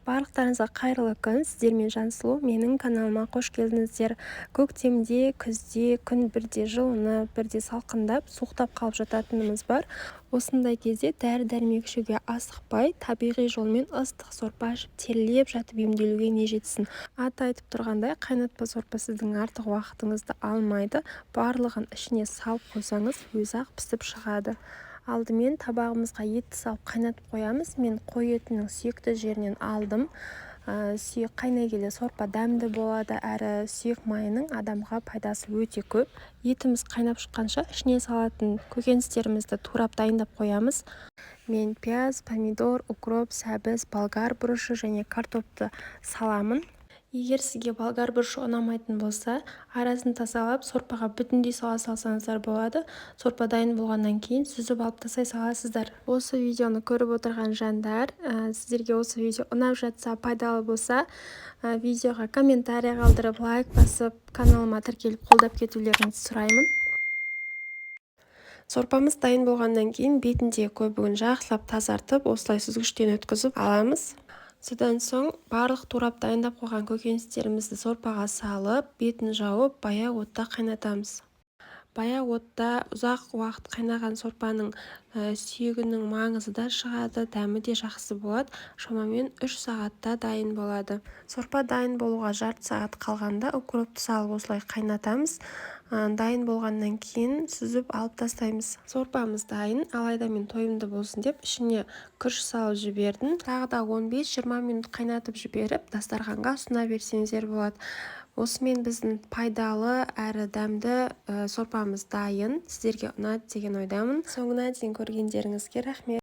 Барлықтарыңызға қайырлы күн! Сіздермен Жансұлу. Менің каналыма қош келдіңіздер! Көктемде, күзде күн бірде жылынып, бірде салқындап, суықтап қалып жататынымыз бар. Осындай кезде дәрі-дәрмек ішуге асықпай, табиғи жолмен ыстық сорпа ішіп, терлеп жатып емделуге не жетсін? Аты айтып тұрғандай, қайнатпа сорпа сіздің артық уақытыңызды алмайды. Барлығын ішіне салып қойсаңыз, өзі-ақ пісіп шығады. Алдымен табағымызға етті салып қайнатып қоямыз. Мен қой етінің сүйекті жерінен алдым. Сүйек қайнай келе, сорпа дәмді болады, әрі сүйек майының адамға пайдасы өте көп. Етіміз қайнап шыққанша, ішіне салатын көкөністерімізді турап, дайындап қоямыз. Мен пияз, помидор, укроп, сәбіз, болгар бұрышы және картопты саламын. Егер сізге болгар бұрышы ұнамайтын болса, арасын тазалап, сорпаға бүтіндей сала салсаңыздар болады. Сорпа дайын болғаннан кейін сүзіп алып тастай саласыздар. Осы видеоны көріп отырған жандар, сіздерге осы видео ұнап жатса, пайдалы болса, видеоға комментарий қалдырып, лайк басып, каналыма тіркеліп, қолдап кетулеріңізді сұраймын. Сорпамыз дайын болғаннан кейін бетіндегі көбігін жақсылап тазартып, осылай сүзгіштен өткізіп аламыз. Содан соң барлық турап, дайындап қойған көкөністерімізді сорпаға салып, бетін жауып, баяу отта қайнатамыз. Баяу отта ұзақ уақыт қайнаған сорпаның сүйегінің маңызы да шығады, дәмі де жақсы болады. Шамамен 3 сағатта дайын болады. Сорпа дайын болуға жарты сағат қалғанда укропты салып, осылай қайнатамыз. Дайын болғаннан кейін сүзіп алып тастаймыз. Сорпамыз дайын. Алайда мен тойымды болсын деп, ішіне күріш салып жібердім. Тағы да 15-20 минут қайнатып жіберіп, дастарханға ұсына берсеңіздер болады. Осымен біздің пайдалы әрі дәмді сорпамыз дайын. Сіздерге ұнады деген ойдамын. Соңына дейін көргендеріңізге рахмет!